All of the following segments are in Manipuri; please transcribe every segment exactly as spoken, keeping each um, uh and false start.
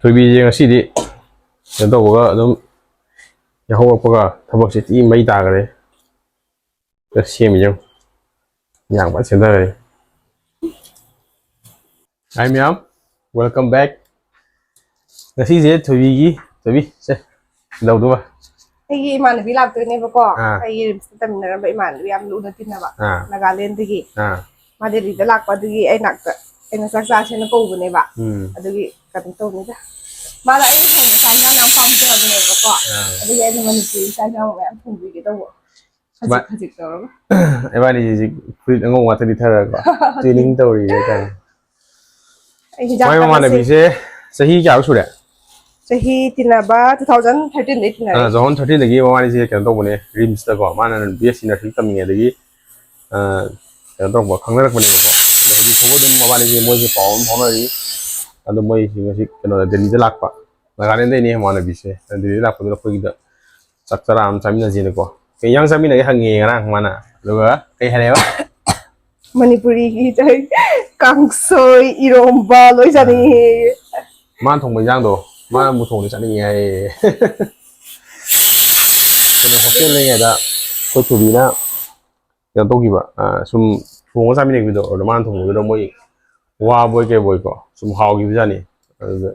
ꯊꯣꯏꯕꯤꯁꯦ ꯉꯁꯤꯗꯤ ꯀꯩꯅꯣ ꯇꯧꯕꯒ ꯑꯗꯨꯝ ꯌꯥꯍꯧꯔꯛꯄꯒ ꯊꯕꯛꯁꯦ ꯊꯤ ꯃꯩ ꯇꯥꯈ꯭ꯔꯦ꯫ ꯁꯦꯝꯃꯤ ꯌꯦꯡꯉꯨ꯫ ꯌꯥꯝ ꯐꯖꯅ ꯁꯦꯝꯊꯈ꯭ꯔꯦ꯫ Hi ꯃꯌꯥꯝ, welcome back꯫ ꯉꯁꯤꯁꯦ ꯊꯣꯏꯕꯤꯒꯤ, ꯊꯣꯏꯕꯤ, ꯁꯦ, ꯀꯩꯗꯧꯗꯨꯕ? ꯑꯩꯒꯤ ꯏꯃꯥꯟꯅꯕꯤ ꯂꯥꯛꯇꯣꯏꯅꯦꯕꯀꯣ꯫ ꯑꯥ꯫ ꯑꯩꯒꯤ ꯔꯤꯝꯁꯇ ꯇꯝꯃꯤꯟꯅꯔꯝꯕ ꯏꯃꯥꯟꯅꯕꯤ ꯌꯥꯝ ꯂꯨꯅ ꯇꯤꯟꯅꯕ꯫ ꯑꯥ꯫ ꯅꯥꯒꯥꯂꯦꯟꯗꯒꯤ꯫ ꯑꯥ꯫ ꯃꯥ ꯗꯦꯜꯂꯤꯗ ꯂꯥꯛꯄ ꯑꯗꯨꯒꯤ ꯑꯩ ꯅꯥꯛꯇ ꯑꯩꯅ ꯆꯥꯛ ꯆꯥꯁꯦꯅ ꯀꯧꯕꯅꯦꯕ꯫ ꯎꯝ꯫ ꯑꯗꯨꯒꯤ ꯀꯩꯅꯣ ꯇꯧꯅꯤꯗ꯫ ꯃꯥꯅ ꯑꯩꯅ ꯊꯣꯡꯕ ꯆꯥꯛ ꯏꯟꯁꯥꯡ ꯌꯥꯝ ꯄꯥꯝꯖꯕꯅꯦꯕꯀꯣ꯫ ꯑꯥ꯫ ꯑꯗꯨꯒꯤ ꯑꯩꯅ ꯃꯅꯤꯄꯨꯔꯤ ꯆꯥꯛ ꯏꯟꯁꯥꯡ ꯃꯌꯥꯝ ꯊꯣꯡꯕꯤꯒꯦ ꯇꯧꯕ꯫ ꯈꯖꯤꯛ ꯏꯕꯥ-, ꯈꯖꯤꯛ ꯇꯧꯔꯒ꯫ ꯏꯕꯥꯅꯤ ꯍꯧꯖꯤꯛ ꯐꯨꯔꯤꯠ ꯑꯉꯧꯕ ꯉꯥꯛꯇ ꯂꯤꯠꯊꯔꯒꯀꯣ꯫ Training ꯇꯧꯔꯤ ꯍꯥꯏꯇꯥꯔꯦ꯫ ꯑꯩ ꯍꯤꯟꯖꯥꯡ ꯃꯥꯏ ꯀꯟꯅ ꯁꯦꯝ-, ꯃꯃꯥꯟꯅꯕꯤꯁꯦ ꯆꯍꯤ ꯀꯌꯥꯃꯨꯛ ꯁꯨꯔꯦ? ꯆꯍꯤ ꯇꯤꯟꯅꯕ two thousand thirteen ꯗꯩ ꯇꯤꯟꯅꯔꯦ꯫ ꯑꯥ, two thousand thirteen ꯗꯒꯤ ꯃꯕꯥꯅꯤꯁꯦ ꯀꯩꯅꯣ ꯇꯧꯕꯅꯦ, ꯔꯤꯝꯁꯇꯀꯣ꯫ ꯃꯥꯅ ꯕꯤ ꯑꯦꯁ ꯁꯤ ꯅꯔꯁꯤꯡ ꯇꯝꯃꯤꯉꯩꯗꯒꯤ, ꯑꯥ, ꯀꯩꯅꯣ ꯇꯧꯕ, ꯈꯪꯅꯔꯛꯄꯅꯦꯕꯀꯣ꯫ ꯑꯗꯣ ꯍꯧꯖꯤꯛ ꯐꯥꯎꯕ ꯑꯗꯨꯝ ꯃꯕꯥꯅꯤꯁꯦ ꯃꯣꯏꯁꯦ ꯄꯥꯎ ꯑꯗꯨꯝ ꯐꯥꯎꯅꯔꯤ꯫ ꯑꯗꯣ ꯃꯣꯏꯁꯤ ꯉꯁꯤ ꯀꯩꯅꯣꯗ, ꯗꯦꯜꯂꯤꯗ ꯂꯥꯛꯄ꯫ ꯅꯥꯒꯥꯂꯦꯟꯗꯩꯅꯦ ꯃꯃꯥꯟꯅꯕꯤꯁꯦ꯫ ꯗꯦꯜꯂꯤꯗ ꯂꯥꯛꯄꯗꯨꯗ ꯑꯩꯈꯣꯏꯒꯤꯗ ꯆꯥꯛ ꯆꯔꯥ ꯑꯃ ꯆꯥꯃꯤꯟꯅꯁꯦꯅꯀꯣ꯫ "ꯀꯩ ꯏꯟꯖꯥꯡ ꯆꯥꯃꯤꯟꯅꯒꯦ?" ꯍꯪꯉꯦ ꯉꯔꯥꯡ ꯃꯥꯅ꯫ ꯑꯗꯨꯒ ꯀꯩ ꯍꯥꯏꯔꯦꯕ? ꯃꯅꯤꯄꯨꯔꯤꯒꯤ ꯀꯥꯡꯁꯣꯏ, ꯏꯔꯣꯝꯕ ꯂꯣꯏ ꯆꯥꯅꯤꯡꯉꯦ꯫ ꯃꯥꯅ ꯊꯣꯡꯕ ꯏꯟꯖꯥꯡꯗꯣ ꯃꯥꯅ ꯑꯃꯨꯛ ꯊꯣꯡꯕꯗꯤ ꯆꯥꯅꯤꯡꯉꯦ ꯍꯥꯏꯌꯦ꯫ ꯀꯩꯅꯣ, ꯍꯣꯁꯇꯦꯜ ꯂꯩꯔꯤꯉꯩꯗ ꯑꯩꯈꯣꯏ ꯊꯣꯏꯕꯤꯅ ꯀꯩꯅꯣ ꯇꯧꯈꯤꯕ, ꯑ, ꯁꯨꯝ ꯊꯣꯡꯉ ꯆꯥꯃꯤꯟꯅꯈꯤꯕꯗꯣ, ꯑꯗꯨꯗ ꯃꯥꯅ ꯊꯣꯡꯕꯗꯨꯗ ꯃꯣꯏ ꯋꯥꯕꯣꯏ ꯀꯩꯕꯣꯏꯀꯣ, ꯁꯨꯝ ꯍꯥꯎꯈꯤꯕꯖꯥꯠꯅꯤ꯫ ꯑꯗꯨꯗ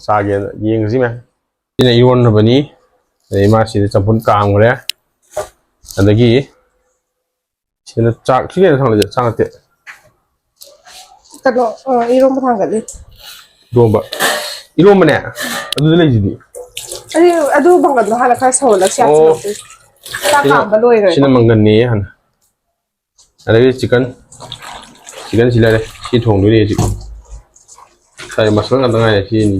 ꯆꯥꯒꯦꯅ ꯌꯦꯡꯉꯁꯤ ꯃꯌꯥꯝ꯫ ꯁꯤꯅ ꯏꯔꯣꯟꯅꯕꯅꯤ꯫ ꯑꯗꯩ ꯃꯥ ꯁꯤꯗ ꯆꯝꯐꯨꯠ ꯀꯥꯝꯈ꯭ꯔꯦ꯫ ꯑꯗꯒꯤ ꯁꯤꯗ ꯆꯥꯛ, ꯁꯤ ꯀꯩꯅꯣ ꯊꯥꯡꯒꯠꯂꯤꯁꯦ? ꯆꯥꯛ ꯅꯠꯇꯦ꯫ ꯀꯩꯅꯣ, ꯑ, ꯏꯔꯣꯝꯕ ꯊꯥꯡꯒꯠꯂꯤ꯫ ꯏꯔꯣꯝꯕ꯫ ꯏꯔꯣꯝꯕꯅꯦ? ꯑꯗꯨꯗ ꯂꯩꯁꯤꯗꯤ꯫ ꯑꯗꯨ, ꯑꯗꯨ ꯃꯪꯒꯟꯗꯣ ꯍꯥꯟꯅ ꯈꯔ ꯁꯧꯍꯜꯂꯒ ꯁꯤ ꯑꯣ꯫ ꯍꯥꯞꯆꯤꯜꯂꯛꯇꯣꯏꯅꯤ꯫ ꯆꯥꯛ ꯁꯤꯅ, ꯀꯥꯝꯕ ꯂꯣꯏꯈ꯭ꯔꯦ꯫ ꯁꯤꯅ ꯃꯪꯒꯟꯅꯦ ꯍꯥꯟꯅ꯫ ꯑꯗꯒꯤ chicken, chicken ꯁꯤ ꯂꯩꯔꯦ꯫ ꯁꯤ ꯊꯣꯡꯗꯣꯏꯅꯦ ꯍꯧꯖꯤꯛ꯫ ꯉꯁꯥꯏ ꯃꯁꯜ ꯉꯥꯛꯇ ꯉꯥꯏꯔꯦ ꯁꯤ ꯑꯅꯤ꯫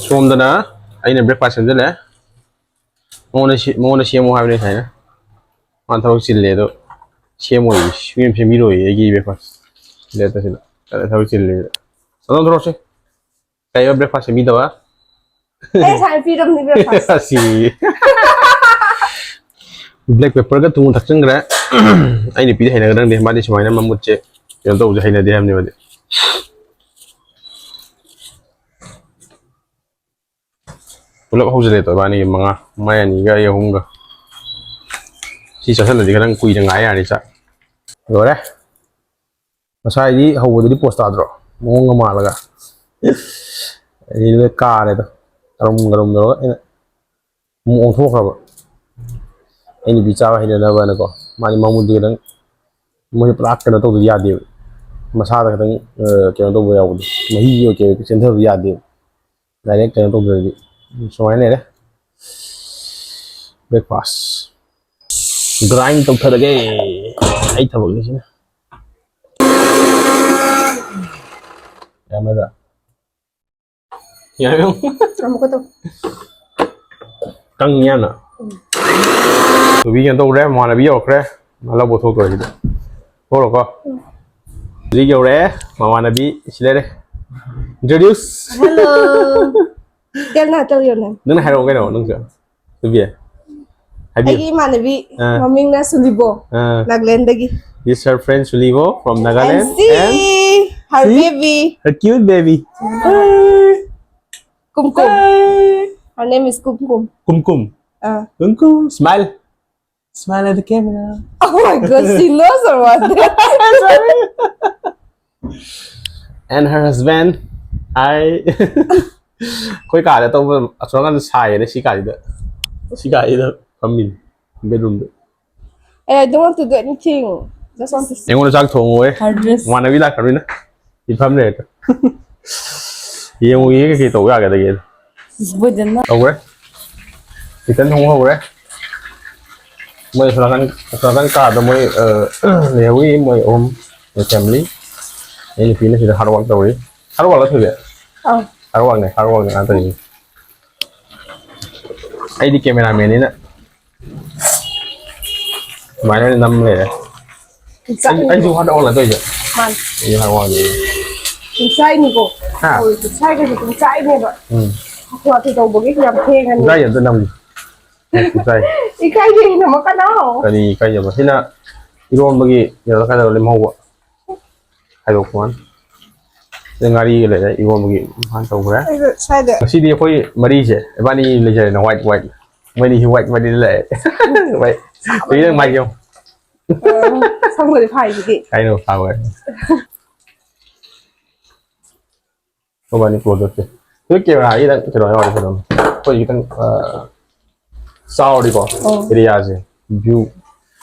ꯁꯣꯝꯗꯅ ꯑꯩꯅ breakfast ꯁꯦꯝꯖꯜꯂꯦ꯫ ꯃꯉꯣꯟꯗ ꯁꯤ-, ꯃꯉꯣꯟꯗ ꯁꯦꯝꯃꯣ ꯍꯥꯏꯕꯅꯦ ꯉꯁꯥꯏꯅ꯫ ꯃꯥ ꯊꯕꯛ ꯆꯤꯜꯂꯦ ꯑꯗꯣ ꯁꯦꯝꯃꯣꯏꯌꯦ꯫ ꯁꯦꯝ-, ꯁꯦꯝꯕꯤꯔꯣꯏꯌꯦ ꯑꯩꯒꯤ breakfast꯫ ꯂꯦꯠꯇ ꯁꯤꯗ꯫ ꯊꯕꯛ ꯆꯤꯜꯂꯦ꯫ ꯆꯠꯂꯣ ꯊꯣꯔꯛꯁꯤ꯫ ꯀꯩꯕ breakfast ꯁꯦꯝꯕꯤꯗꯕ? ꯑꯩ ꯉꯁꯥꯏ ꯄꯤꯔꯕꯅꯤ breakfast꯫ ꯑꯁꯤ꯫ Black pepperꯒ ꯊꯨꯝꯒ ꯊꯛꯆꯟꯈ꯭ꯔꯦ꯫ ꯑꯩ ꯅꯨꯄꯤꯗꯤ ꯍꯩꯅꯒꯗ꯭ꯔ ꯈꯪꯗꯦ, ꯃꯥꯗꯤ ꯁꯨꯃꯥꯏꯅ ꯃꯃꯨꯠꯁꯦ ꯀꯩꯅꯣ ꯇꯧꯕꯁꯦ ꯍꯩꯅꯗꯦ ꯍꯥꯏꯕꯅꯦꯕꯗꯤ꯫ ꯄꯨꯂꯞ ꯍꯧꯖꯤꯜꯂꯦ ꯇꯣ, ꯏꯕꯥꯅꯤꯒꯤ ꯃꯉꯥ, ꯃꯥꯏ ꯑꯅꯤꯒ ꯑꯩ ꯑꯍꯨꯝꯒ꯫ ꯁꯤ ꯆꯥꯁꯤꯜꯂꯗꯤ ꯈꯤꯇꯪ ꯀꯨꯏꯅ ꯉꯥꯏ ꯌꯥꯔꯅꯤ ꯆꯥꯛ꯫ ꯂꯣꯏꯔꯦ꯫ ꯉꯁꯥꯏꯗꯤ ꯍꯧꯕꯗꯗꯤ ꯄꯣꯁ ꯇꯥꯗ꯭ꯔꯣ? ꯃꯑꯣꯡꯒ ꯃꯥꯜꯂꯒ꯫ ꯑꯩꯗꯤ ꯂꯣꯏ ꯀꯥꯔꯦꯗ꯫ ꯀꯔꯨꯝ ꯀꯔꯨꯝ ꯇꯧꯔꯒ ꯑꯩꯅ ꯑꯃꯨꯛ ꯑꯣꯟꯊꯣꯛꯈ꯭ꯔꯕ꯫ ꯑꯩ ꯅꯨꯄꯤ ꯆꯥꯕ ꯍꯩꯅꯅꯕꯅꯀꯣ꯫ ꯃꯥꯗꯤ ꯃꯃꯨꯠꯇꯨ ꯈꯤꯇꯪ, ꯃꯣꯏꯁꯦ ꯄꯨꯔꯥ ꯀꯩꯅꯣ ꯇꯧꯗꯗꯤ ꯌꯥꯗꯦꯕ꯫ ꯃꯁꯥꯗ ꯈꯤꯇꯪ, ꯑ, ꯀꯩꯅꯣ ꯇꯧꯕ ꯌꯥꯎꯕꯗꯣ꯫ ꯃꯍꯤ ꯑꯣꯏ ꯀꯩ ꯑꯣꯏ ꯆꯦꯟꯊꯕ ꯌꯥꯗꯦꯕ꯫ ꯗꯥꯏꯔꯦꯛ ꯀꯩꯅꯣ ꯇꯧꯗ꯭ꯔꯗꯤ꯫ ꯁꯨꯃꯥꯏꯅ ꯂꯩꯔꯦ꯫ ꯕ꯭ꯔꯦꯛꯐꯥꯁ꯫ ꯒ꯭ꯔꯥꯏꯟ ꯇꯧꯊꯔꯒꯦ꯫ ꯑꯩ ꯊꯕꯛꯅꯤ ꯁꯤꯅ꯫ ꯌꯥꯝꯃꯗ꯭ꯔꯥ? ꯌꯥꯔꯦ꯫ ꯑꯃꯨꯛꯀ ꯇꯧ꯫ ꯀꯪꯉꯤ ꯌꯥꯝꯅ꯫ ꯎꯝ꯫ ꯅꯨꯄꯤ ꯀꯩꯅꯣ ꯇꯧꯈ꯭ꯔꯦ, ꯃꯃꯥꯟꯅꯕꯤ ꯌꯧꯔꯛꯈ꯭ꯔꯦ꯫ ꯃꯥ ꯂꯧꯕ ꯊꯣꯛꯇꯣꯔꯦ ꯁꯤꯗ꯫ ꯊꯣꯛꯂꯣꯀꯣ꯫ ꯎꯝ꯫ ꯍꯧꯖꯤꯛ ꯌꯧꯔꯛꯑꯦ, ꯃꯃꯥꯟꯅꯕꯤ ꯁꯤ ꯂꯩꯔꯦ꯫ Introduce꯫ Hello. Tell now, tell your name. ꯅꯪꯅ ꯍꯥꯏꯔꯛꯑꯣ ꯀꯩꯅꯣ, ꯅꯪꯁꯨ꯫ ꯅꯨꯄꯤ꯫ ꯍꯥꯏꯕꯤꯌꯨ꯫ ꯑꯩꯒꯤ ꯏꯃꯥꯟꯅꯕꯤ ꯑꯥ꯫ ꯃꯃꯤꯡꯅ ꯁꯨꯂꯤꯕꯣ, ꯑꯥ꯫ ꯅꯥꯒꯥꯂꯦꯟꯗꯒꯤ꯫ This is her friend Sulivo from Nagaland. And see, and her see? Baby. Her cute baby. Hi. Kumkum. Hi. Her name is Kumkum. Kumkum. Ah. Kumkum. Smile. Smile at the camera. Oh my God, she knows or what? And her husband. Hi. ꯑꯩꯈꯣꯏ ꯀꯥꯗ ꯇꯧꯕ ꯑꯁꯣꯝ ꯅꯥꯀꯟꯗ ꯁꯥꯏꯌꯦꯅ ꯁꯤ ꯀꯥꯁꯤꯗ, ꯁꯤ ꯀꯥꯁꯤꯗ ꯐꯝꯃꯤꯅꯤ, ꯕꯦꯗꯔꯨꯝꯗ꯫ Hey, I don't want to do anything. Just want to see. ꯑꯩꯉꯣꯟꯗ ꯆꯥꯛ ꯊꯣꯡꯉꯣꯏ꯫ Her dress. ꯃꯃꯥꯟꯅꯕꯤ ꯂꯥꯛꯈ꯭ꯔꯕꯅꯤꯅ ꯁꯤ ꯐꯝ ꯂꯩꯔꯦ꯫ ꯌꯦꯡꯉꯨꯒꯦ ꯀꯩꯀꯩ ꯇꯧꯕ ꯌꯥꯒꯗꯒꯦ꯫ ꯕꯣꯏꯗꯅ꯫ ꯍꯧꯈ꯭ꯔꯦ꯫ ꯆꯤꯛꯀꯟ ꯊꯣꯡꯕ ꯍꯧꯈ꯭ꯔꯦ꯫ ꯃꯣꯏ ꯑꯁꯣꯝ ꯅꯥꯀꯟ, ꯑꯁꯣꯝ ꯅꯥꯀꯟ ꯀꯥꯗ ꯃꯣꯏ, ꯑ, ꯂꯩꯍꯧꯔꯤ ꯃꯣꯏ ꯑꯍꯨꯝ, ꯃꯣꯏ family꯫ ꯑꯩ ꯅꯨꯄꯤꯅ ꯁꯤꯗ hard work ꯇꯧꯔꯤ꯫ Hard work ꯂꯣ ꯊꯣꯏꯕꯤ? ꯑꯧ꯫ Hard work ꯅꯦ, hard work ꯅꯦ ꯉꯥꯛꯇꯅꯤ꯫ ꯑꯩꯗꯤ cameraman ꯅꯤꯅ ꯁꯨꯃꯥꯏꯅ ꯑꯣꯏꯅ ꯅꯝ ꯂꯩꯔꯦ꯫ ꯑꯩꯁꯨ, ꯑꯩꯁꯨ hard work ꯅꯦ ꯇꯧꯔꯤꯁꯦ꯫ ꯃꯥꯅꯤ꯫ ꯑꯩꯁꯨ hard work ꯅꯦ꯫ ꯄꯨꯡꯆꯥꯏꯅꯤꯀꯣ꯫ ꯍꯥ? ꯍꯣꯏ, ꯄꯨꯡꯆꯥꯏꯒꯁꯦ ꯄꯨꯡꯆꯥꯏꯅꯦꯕ꯫ ꯎꯝ꯫ ꯍꯥꯊꯨ ꯍꯥꯊꯨ ꯇꯧꯕꯒꯤ ꯌꯥꯝ ꯊꯦꯡꯉꯅꯤ꯫ ꯄꯨꯡꯆꯥꯏ ꯑꯝꯇ ꯅꯝꯒꯦ꯫ ꯄꯨꯡꯆꯥꯏ꯫ ꯏꯀꯥꯏꯗꯦ, ꯅꯝꯃꯛꯀꯅꯣ꯫ ꯀꯔꯤ ꯏꯀꯥꯏꯗꯕ? ꯁꯤꯅ ꯏꯔꯣꯟꯕꯒꯤ ꯀꯩꯅꯣ ꯈꯔ ꯂꯦꯝꯍꯧꯕ꯫ ꯈꯥꯏꯗꯣꯛꯄ ꯋꯥꯅꯤ꯫ ꯁꯤꯗ ꯉꯥꯔꯤꯒ ꯂꯩꯔꯦ, ꯏꯔꯣꯟꯕꯒꯤ ꯃꯥꯅ ꯇꯧꯈ꯭ꯔꯦ꯫ ꯑꯩꯁꯨ ꯁ꯭ꯋꯥꯏꯗ ꯉꯁꯤꯗꯤ ꯑꯩꯈꯣꯏ ꯃꯔꯤꯁꯦ ꯏꯕꯥꯅꯤ ꯂꯩꯖꯔꯦꯅ, white white꯫ ꯃꯣꯏꯅꯤꯁꯤ white ꯃꯔꯤ ꯂꯩꯔꯦ꯫ White꯫ ꯁꯤꯗ ꯃꯥꯏꯁꯦ ꯌꯦꯡꯉꯨ꯫ ꯑ, ꯁꯝꯒꯗꯤ ꯐꯥꯏꯁꯤꯗꯤ꯫ ꯀꯥꯏꯅꯣ ꯐꯥꯎꯋꯦ꯫ ꯃꯕꯥꯅꯤ ꯄ꯭ꯔꯣꯗꯛꯁꯦ꯫ ꯁꯤꯗ ꯀꯦꯃꯦꯔꯥꯒꯤ ꯈꯤꯇꯪ ꯀꯩꯅꯣ ꯌꯥꯎꯔꯗꯤ ꯐꯗꯧꯅꯤ꯫ ꯑꯩꯈꯣꯏ ꯈꯤꯇꯪ, ꯑ, ꯆꯥꯎꯔꯗꯤꯀꯣ, ꯑꯣ꯫ ꯑꯦꯔꯤꯌꯥꯁꯦ, view,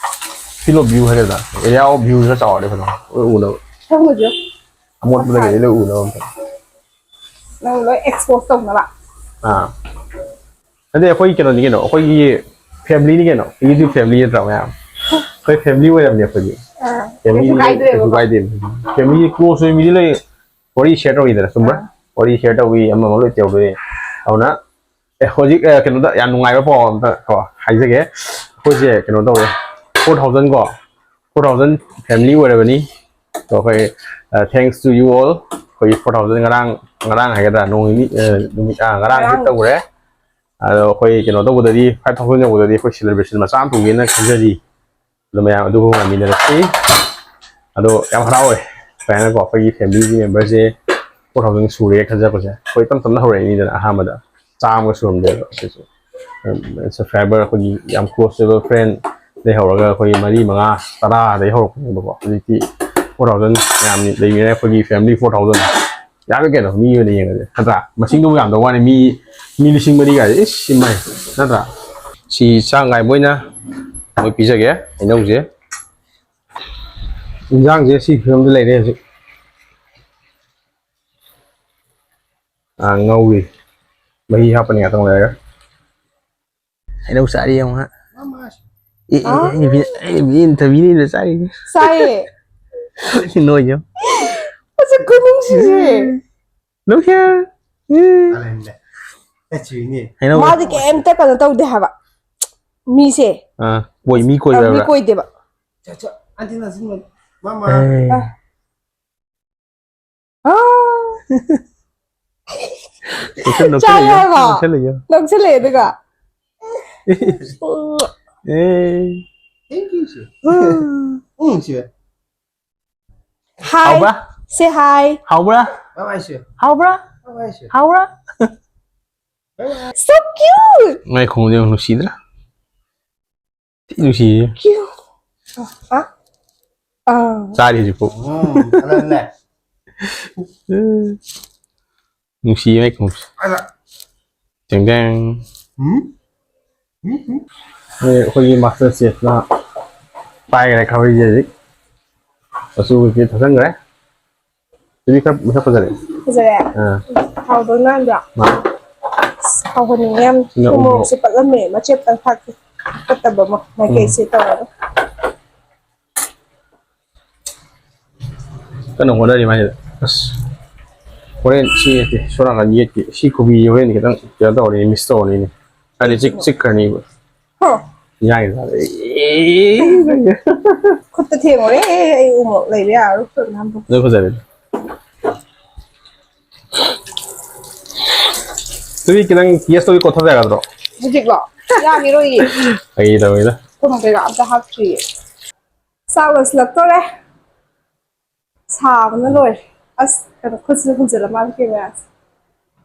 field of view ꯍꯥꯏꯒꯗ꯭ꯔꯥ? Area of view ꯈꯔ ꯆꯥꯎꯔꯗꯤ ꯐꯗꯧꯅꯤ꯫ ꯂꯣꯏ ꯎꯅꯕ꯫ ꯁꯝꯒꯁꯦ ꯑꯃꯣꯠꯄꯗ ꯀꯩꯗꯩ ꯂꯣꯏ ꯎꯅꯕ ꯑꯝꯇ꯫ ꯅꯪ ꯂꯣꯏ expose ꯇꯧꯅꯕ꯫ ꯑꯥ꯫ ꯑꯗꯩ ꯑꯩꯈꯣꯏ ꯀꯩꯅꯣꯅꯤ ꯀꯩꯅꯣ, ꯑꯩꯈꯣꯏꯒꯤ family ꯅꯤ ꯀꯩꯅꯣ, YouTube family ꯅꯠꯇ꯭ꯔꯥ ꯃꯌꯥꯝ? ꯑꯩꯈꯣꯏ family ꯑꯣꯏꯔꯕꯅꯦ ꯑꯩꯈꯣꯏꯗꯤ꯫ ꯑꯥ, family ꯀꯩꯁꯨ ꯀꯥꯏꯗ꯭ꯔꯦꯕꯀꯣ꯫ ꯀꯩꯁꯨ ꯀꯥꯏꯗꯦ꯫ Family close ꯑꯣꯏꯕ ꯃꯤꯗꯤ ꯂꯩ꯫ ꯋꯥꯔꯤ share ꯇꯧꯋꯤꯗꯅ, ꯆꯨꯝꯕ꯭ꯔꯥ? ꯑꯥ꯫ ꯋꯥꯔꯤ share ꯇꯧꯋꯤ, ꯑꯃ ꯑꯃ ꯂꯣꯏ ꯇꯧꯗꯣꯏꯅꯤ꯫ ꯑꯗꯨꯅ, ꯑꯦ, ꯍꯧꯖꯤꯛ, ꯑꯦ, ꯀꯩꯅꯣꯗ ꯌꯥꯝ ꯅꯨꯡꯉꯥꯏꯕ ꯄꯥꯎ ꯑꯝꯇ ꯀꯣ ꯍꯥꯏꯖꯒꯦ꯫ ꯑꯩꯈꯣꯏꯁꯦ ꯀꯩꯅꯣ ꯇꯧꯋꯦ, four thousand ꯀꯣ, four thousand family ꯑꯣꯏꯔꯕꯅꯤ꯫ ꯑꯗꯣ ꯑꯩꯈꯣꯏ, ꯑ, thanks to you all꯫ ꯑꯩꯈꯣꯏꯒꯤ four thousand ꯉꯔꯥꯡ, ꯉꯔꯥꯡ ꯍꯥꯏꯒꯗ꯭ꯔꯥ, ꯅꯣꯡ ꯅꯤꯅꯤ, ꯑ, ꯅꯨꯃꯤꯠ, ꯑ, ꯉꯔꯥꯡ hit ꯉꯔꯥꯡ꯫ ꯇꯧꯈ꯭ꯔꯦ꯫ ꯑꯗꯣ ꯑꯩꯈꯣꯏ ꯀꯩꯅꯣ ꯇꯧꯕꯗꯗꯤ, five thousand ꯌꯧꯕꯗꯗꯤ ꯑꯩꯈꯣꯏ celebration ꯃꯆꯥ ꯑꯃ ꯇꯧꯒꯦꯅ ꯈꯟꯖꯔꯤ꯫ ꯑꯗꯣ ꯃꯌꯥꯝ ꯑꯗꯨꯕꯨ ꯉꯥꯏꯃꯤꯟꯅꯔꯁꯤ꯫ ꯑꯗꯣ ꯌꯥꯝ ꯍꯔꯥꯎꯋꯦ꯫ ꯁꯨꯃꯥꯏꯅꯀꯣ ꯑꯩꯈꯣꯏꯒꯤ family ꯒꯤ member ꯁꯦ four thousand ꯁꯨꯔꯦ ꯈꯟꯖꯔꯛꯄꯁꯦ꯫ ꯑꯩꯈꯣꯏ ꯇꯞ ꯇꯞꯅ ꯍꯧꯔꯛꯏꯅꯤꯗꯅ ꯑꯍꯥꯟꯕꯗ꯫ ꯆꯥꯝꯃꯒ ꯁꯨꯔꯝꯗꯦꯕ꯫ ꯁꯤꯁꯨ, ꯎꯝ, subscriber ꯑꯩꯈꯣꯏꯒꯤ ꯌꯥꯝ close ꯑꯣꯏꯕ friend ꯗꯩ ꯍꯧꯔꯒ ꯑꯩꯈꯣꯏꯒꯤ ꯃꯔꯤ, ꯃꯉꯥ, ꯇꯔꯥꯗꯩ ꯍꯧꯔꯛꯄꯅꯦꯕꯀꯣ꯫ ꯍꯧꯖꯤꯛꯇꯤ four thousand ꯃꯌꯥꯝ ꯂꯩꯃꯤꯟꯅꯔꯦ, ꯑꯩꯈꯣꯏꯒꯤ family four thousand꯫ ꯌꯥꯝꯃꯤ ꯀꯩꯅꯣ, ꯃꯤ ꯑꯣꯏꯅ ꯌꯦꯡꯉꯗꯤ, ꯅꯠꯇ꯭ꯔꯥ? ꯃꯁꯤꯡꯗꯨꯕꯨ ꯌꯥꯝꯗꯧ ꯋꯥꯅꯤ, ꯃꯤ, ꯃꯤ ꯂꯤꯁꯤꯡ ꯃꯔꯤ ꯀꯥꯏꯁꯦ, ꯏꯁ, ꯏꯃꯥꯏ, ꯅꯠꯇ꯭ꯔꯥ? ꯁꯤ ꯆꯥꯛ ꯉꯥꯏꯕ ꯑꯣꯏꯅ ꯃꯣꯏ ꯄꯤꯖꯒꯦ, ꯍꯩꯅꯧꯁꯦ꯫ ꯏꯟꯖꯥꯡꯁꯦ ꯁꯤ ꯐꯤꯕꯝꯗ ꯂꯩꯔꯦ ꯍꯧꯖꯤꯛ꯫ ꯑꯥ, ꯉꯧꯔꯤ꯫ ꯃꯍꯤ ꯍꯥꯞꯄꯅꯤ ꯉꯥꯛꯇꯪ ꯂꯩꯔꯒ꯫ ꯍꯩꯅꯧ ꯆꯥꯔꯤ ꯌꯦꯡꯉꯨ ꯍꯥ꯫ ꯑꯦ, ꯑꯦ, ꯑꯥ꯫ ꯑꯦ, ꯃꯤ, ꯑꯦ, ꯃꯤ ꯏꯟꯊꯕꯤꯅꯤꯅ ꯆꯥꯔꯤꯁꯦ꯫ ꯆꯥꯏꯌꯦ꯫ ꯅꯣꯏ ꯌꯦꯡꯉꯨ꯫ ꯃꯁꯛ ꯈꯨꯅꯨꯡꯁꯤꯁꯦ꯫ ꯅꯨꯡꯁꯤ꯫ ꯎꯝ꯫ ꯍꯩꯅꯧ꯫ ꯃꯥꯗꯤ ꯀꯩꯝꯇ ꯀꯩꯅꯣ ꯇꯧꯗꯦ ꯍꯥꯏꯕ꯫ ꯃꯤꯁꯦ꯫ ꯑꯥ, ꯀꯣꯏ, ꯃꯤ ꯑꯥ, ꯃꯤ ꯀꯣꯏꯕ꯭ꯔꯕ? ꯀꯣꯏꯗꯦꯕ꯫ ꯃꯥꯃꯥ꯫ ꯑꯦ꯫ ꯑꯥ꯫ ꯅꯣꯛꯁꯟ-, ꯅꯣꯛꯁꯜꯂꯛꯏ-, ꯆꯥꯏ ꯍꯥꯏꯕ꯫ ꯅꯣꯛꯁꯜꯂꯛꯏ꯫ ꯅꯣꯛꯁꯜꯂꯛꯑꯦ ꯑꯗꯨꯒ꯫ ꯑꯦ꯫ ꯎꯝ꯫ ꯎꯝ, ꯁꯤ꯫ Hi. ꯍꯥꯎꯕ꯭ꯔꯥ? Say hi. ꯍꯥꯎꯕ꯭ꯔꯥ? Bye bye, ꯁꯤ꯫ ꯍꯥꯎꯕ꯭ꯔꯥ? Bye bye, ꯁꯤ꯫ ꯍꯥꯎꯕ꯭ꯔꯥ? Bye bye. So cute. ꯃꯥꯏ ꯈꯣꯡꯗꯣ ꯌꯦꯡꯉꯨ, ꯅꯨꯡꯁꯤꯗ꯭ꯔꯥ? ꯊꯤ ꯅꯨꯡꯁꯤꯌꯦ꯫ Cute. ꯑ? ꯑ? ꯆꯥꯔꯤ ꯍꯧꯖꯤꯛꯐꯥꯎ꯫ ꯎꯝ, ꯑꯗꯨꯅꯦ꯫ ꯅꯨꯡꯁꯤꯌꯦ ꯃꯥꯏ ꯈꯣꯡꯁꯦ꯫ ꯑꯗ꯫ ꯇꯦꯡ ꯇꯦꯡ꯫ ꯎꯝ? ꯎꯝ, ꯎꯝ꯫ ꯑꯩꯈꯣꯏꯒꯤ master chefꯅ ꯄꯥꯏꯈ꯭ꯔꯦ ꯈꯥꯕꯩꯁꯦ ꯍꯧꯖꯤꯛ꯫ ꯃꯆꯨ ꯀꯩꯀꯩ ꯊꯥꯛꯆꯟꯈ꯭ꯔꯦ꯫ ꯑꯗꯨꯗꯤ ꯈꯔ ꯃꯁꯛ ꯐꯖꯔꯦ꯫ ꯐꯖꯔꯦ? ꯑꯥ꯫ ꯍꯥꯎꯗꯧ ꯃꯥꯟꯗ꯭ꯔꯣ? ꯃꯥ-, ꯑꯁ, ꯍꯥꯎꯍꯟꯅꯤꯡꯉꯦ ꯌꯥꯝ꯫ ꯁꯤꯅ ꯎ ꯃꯣꯔꯣꯛ꯫ ꯎ ꯃꯣꯔꯣꯛꯁꯦ ꯄꯠꯂꯝꯃꯦ꯫ ꯃꯆꯦꯠꯇꯪ ꯊꯥꯛꯀꯦ꯫ ꯄꯠꯇꯕ ꯑꯃ꯫ ꯎꯝ꯫ ꯃꯥꯏꯀꯩꯁꯦ ꯇꯧꯔꯒ꯫ ꯀꯟꯅ ꯍꯣꯠꯅꯔꯤ ꯃꯥꯏꯁꯤꯗ꯫ ꯑꯁ꯫ ꯍꯣꯔꯦꯟ ꯁꯤ ꯌꯦꯠꯀꯦ꯫ ꯁꯣꯝ ꯅꯥꯀꯟ ꯌꯦꯠꯀꯦ꯫ ꯁꯤ ꯈꯨꯕꯤ ꯍꯣꯔꯦꯟ ꯈꯤꯇꯪ ꯀꯩꯅꯣ ꯇꯧꯔꯅꯤ, miss ꯇꯧꯔꯅꯤꯅꯦ꯫ ꯍꯥꯏꯗꯤ ꯆꯤꯛ-, ꯆꯤꯛꯈ꯭ꯔꯅꯤꯕ꯫ ꯍꯣ꯫ ꯌꯥꯏ, ꯌꯥꯏ꯫ ꯈꯨꯠꯇ ꯊꯦꯡꯉꯨꯔꯦ꯫ ꯑꯩ ꯎ ꯃꯣꯔꯣꯛ ꯂꯩꯕ ꯌꯥꯔꯔꯣꯏ ꯈꯨꯠ ꯅꯥꯟꯕ꯫ ꯑꯗꯨ ꯐꯖꯔꯦ꯫ ꯑꯗꯨꯗꯤ ꯈꯤꯇꯪ taste ꯇꯧꯒꯦ ꯀꯣꯠꯊꯕ ꯌꯥꯒꯗ꯭ꯔꯣ? ꯍꯧꯖꯤꯛꯂꯣ? ꯌꯥꯈꯤꯔꯣꯏꯌꯦ꯫ ꯐꯥꯒꯤ ꯇꯧꯕꯅꯤꯗ꯫ ꯊꯨꯝ ꯀꯩꯀꯥ ꯑꯝꯇ ꯍꯥꯞꯇ꯭ꯔꯤꯌꯦ꯫ ꯆꯥꯛ ꯂꯣꯏꯁꯤꯜꯂꯛꯇꯣꯔꯦ꯫ ꯁꯥꯕꯅ ꯂꯣꯏꯔꯦ꯫ ꯑꯁ, ꯀꯩꯅꯣ, ꯈꯨꯠꯁꯤꯁꯨ ꯈꯨꯝꯖꯤꯜꯂ ꯃꯥꯜꯂꯦ camera ꯁꯦ꯫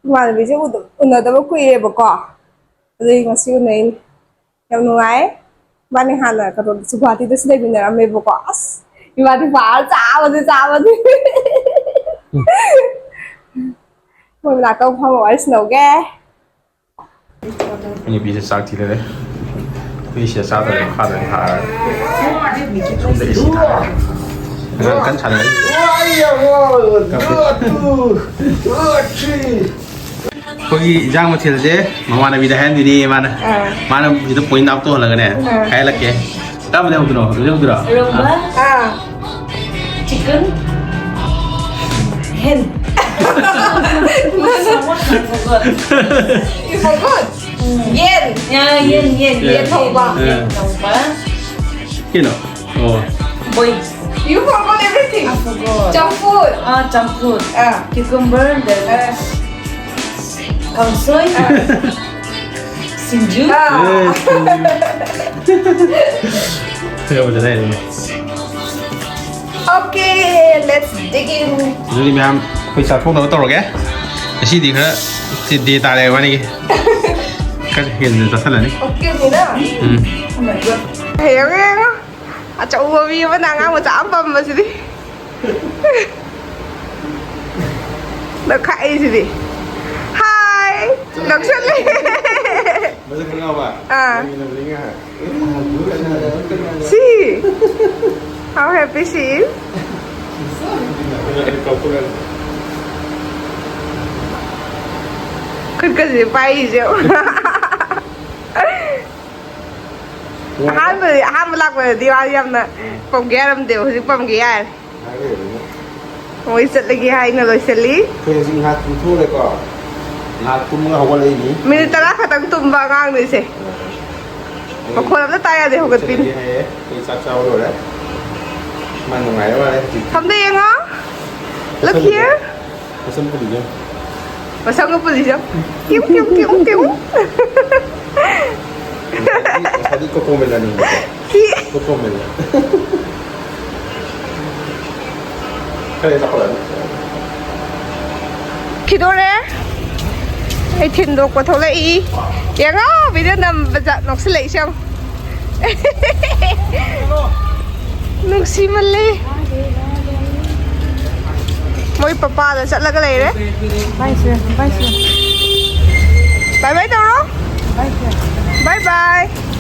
ꯏꯃꯥꯟꯅꯕꯤꯁꯦ ꯎꯗ-, ꯎꯅꯗꯕ ꯀꯨꯏꯔꯦꯕꯀꯣ꯫ ꯑꯗꯨꯒꯤ ꯉꯁꯤ ꯎꯅꯩꯅꯤ꯫ ꯌꯥꯝ ꯅꯨꯡꯉꯥꯏ꯫ ꯏꯕꯥꯅꯤ ꯍꯥꯟꯅ ꯀꯩꯅꯣꯗꯁꯨ, ꯒꯨꯍꯥꯇꯤꯗꯁꯨ ꯂꯩꯃꯤꯟꯅꯔꯝꯃꯦꯕꯀꯣ꯫ ꯑꯁ, ꯏꯕꯥꯅꯤ ꯄꯥꯔ ꯆꯥꯕꯗꯤ, ꯆꯥꯕꯗꯤ꯫ ꯎꯝ꯫ ꯃꯣꯏ ꯃꯅꯥꯛꯇ ꯑꯃꯨꯛ ꯐꯝꯃ ꯋꯥꯔꯤ ꯁꯥꯟꯅꯧꯒꯦ꯫ ꯑꯩ ꯅꯨꯄꯤꯁꯦ ꯆꯥꯛ ꯊꯤꯔꯦ꯫ ꯑꯩꯈꯣꯏꯁꯦ ꯆꯥꯗꯧꯔꯦ, ꯃꯈꯥꯗ ꯑꯣꯏꯅ ꯊꯥꯔꯒ꯫ ꯁꯣꯝꯗ AC ꯊꯥꯔꯦ꯫ ꯑꯉꯥꯡ ꯀꯟꯅ ꯁꯥꯟꯅꯔꯤ꯫ ꯑꯩꯈꯣꯏꯒꯤ ꯏꯟꯖꯥꯡ ꯃꯊꯦꯜꯁꯦ ꯃꯃꯥꯟꯅꯕꯤꯗ ꯍꯥꯏꯍꯟꯕꯤꯔꯤ ꯃꯥꯅ꯫ ꯑꯥ꯫ ꯃꯥꯅ ꯃꯤꯗꯣ point out ꯇꯧꯍꯜꯂꯒꯅꯦ, ꯑꯥ, ꯍꯥꯏꯍꯜꯂꯛꯀꯦ꯫ ꯀꯔꯝꯕꯅ ꯍꯧꯗꯣꯏꯅꯣ? ꯍꯧꯖꯤꯛ ꯍꯧꯗꯣꯏꯔꯣ? ꯏꯔꯣꯝꯕ꯫ ꯑꯥ꯫ Chicken. Hen. What I forgot? You forgot? ꯎꯝ꯫ ꯌꯦꯟ꯫ ꯌꯥ, ꯌꯦꯟ, ꯌꯦꯟ, ꯌꯦꯟ꯫ ꯌꯦꯟ ꯊꯣꯡꯕ꯫ ꯌꯦꯟ ꯊꯣꯡꯕ꯫ ꯀꯩꯅꯣ? ꯑꯣ꯫ Boil. You forgot everything. I forgot. ꯆꯝꯐꯨꯠ꯫ ꯑꯥ, ꯆꯝꯐꯨꯠ꯫ ꯑꯥ꯫ Cucumber, then ꯑꯥ꯫ ꯀꯥꯡꯁꯣꯏ꯫ ꯑꯥ꯫ ꯁꯤꯡꯖꯨ꯫ ꯑꯥ꯫ ꯑꯦ, ꯁꯤꯡꯖꯨ꯫ ꯊꯣꯏꯕꯗ ꯂꯩꯔꯦꯅꯦ꯫ Okay, let's dig in. ꯑꯗꯨꯗꯤ ꯃꯌꯥꯝ ꯑꯩꯈꯣꯏ ꯆꯥꯊꯣꯛꯅꯕ ꯇꯧꯔꯒꯦ꯫ ꯉꯁꯤꯗꯤ ꯈꯔ ꯗꯦ ꯇꯥꯔꯦ ꯋꯥꯅꯤꯒꯤ꯫ ꯈꯔ ꯍꯦꯟꯅ ꯆꯥꯁꯤꯜꯂꯅꯤ꯫ Okay ꯅꯤꯅ꯫ ꯎꯝ꯫ ꯍꯌꯦꯡ ꯌꯦꯡꯉꯣ꯫ ꯑꯆꯧꯕ ꯃꯤ ꯑꯃꯅ ꯑꯉꯥꯡ ꯃꯆꯥ ꯑꯃ ꯄꯝꯕꯁꯤꯗꯤ꯫ ꯅꯈꯥꯛꯏꯁꯤꯗꯤ꯫ Hi! ꯅꯛꯁꯜꯂꯦ꯫ ꯃꯁꯛ ꯈꯪꯉꯕ? ꯑꯥ꯫ ꯅꯪꯒꯤ ꯅꯕꯨꯗꯤ ꯉꯥꯏꯍꯥꯛ꯫ See? How happy she is? ꯈꯨꯠꯀꯁꯦ ꯄꯥꯏꯔꯤꯁꯦ꯫ ꯑꯍꯥꯟꯕꯗꯤ, ꯑꯍꯥꯟꯕ ꯂꯥꯛꯄꯗꯗꯤ ꯃꯥ ꯌꯥꯝꯅ ꯄꯝꯒꯦ ꯌꯥꯔꯝꯗꯦꯕ, ꯍꯧꯖꯤꯛ ꯄꯝꯒꯦ ꯌꯥꯔꯦ꯫ ꯃꯣꯏ ꯆꯠꯂꯒꯦ ꯍꯥꯏꯅ ꯂꯣꯏꯁꯤꯜꯂꯤ꯫ ꯑꯩꯈꯣꯏ ꯍꯧꯖꯤꯛ ꯉꯥꯏꯍꯥꯛ ꯇꯨꯝꯊꯣꯛꯎꯔꯦꯀꯣ꯫ ꯉꯥꯏꯍꯥꯛ ꯇꯨꯝꯃꯒ ꯍꯧꯒꯠꯂꯛꯏꯅꯤ꯫ ꯃꯤꯅꯤꯠ ꯇꯔꯥ ꯈꯛꯇꯪ ꯇꯨꯝꯕ ꯑꯉꯥꯡꯅꯤꯁꯦ꯫ ꯃꯈꯣꯟ ꯑꯝꯇ ꯇꯥ ꯌꯥꯗꯦ ꯍꯧꯒꯠꯄꯤꯅꯤ꯫ ꯆꯠꯂꯒꯦ ꯍꯥꯏꯌꯦ꯫ ꯑꯩꯈꯣꯏ ꯆꯥꯛ ꯆꯥꯕ ꯂꯣꯏꯔꯦ꯫ ꯃꯥ ꯅꯨꯡꯉꯥꯏꯔ ꯃꯥꯜꯂꯦ ꯍꯧꯖꯤꯛ꯫ ꯁꯝꯗ ꯌꯦꯡꯉꯣ꯫ Look here꯫ ꯃꯁꯝ ꯄꯨꯂꯤꯁꯦ꯫ ꯃꯁꯝꯒ ꯄꯨꯂꯤꯁꯦ꯫ ꯀꯤꯎ, ꯀꯤꯎ, ꯀꯤꯎ, ꯀꯤꯎ꯫ ꯉꯁꯥꯏꯗꯤ, ꯉꯁꯥꯏꯗꯤ ꯀꯣꯀꯣꯃꯦꯂꯟꯅꯦꯕꯀꯣ꯫ ꯀꯤ- ꯀꯣꯀꯣꯃꯦꯂꯟ꯫ ꯈꯔ ꯆꯥꯎꯈꯠꯂꯛꯑꯅꯤ꯫ ꯈꯤꯗꯣꯔꯦ꯫ ꯑꯩ ꯊꯤꯟꯗꯣꯛꯄ ꯊꯣꯛꯂꯛꯏ꯫ ꯌꯦꯡꯉꯣ, video ꯅꯝꯕꯗ ꯅꯣꯛꯁꯤꯜꯂꯛꯏꯁꯦ ꯌꯦꯡꯉꯣ꯫ ꯅꯨꯡꯁꯤꯃꯜꯂꯤ꯫ ꯃꯣꯏ ꯄꯄꯥꯗ ꯆꯠꯂꯒ ꯂꯩꯔꯦ꯫ Bye, sir. Bye, sir. Bye bye ꯇꯧꯔꯣ꯫ Bye, sir. Bye bye꯫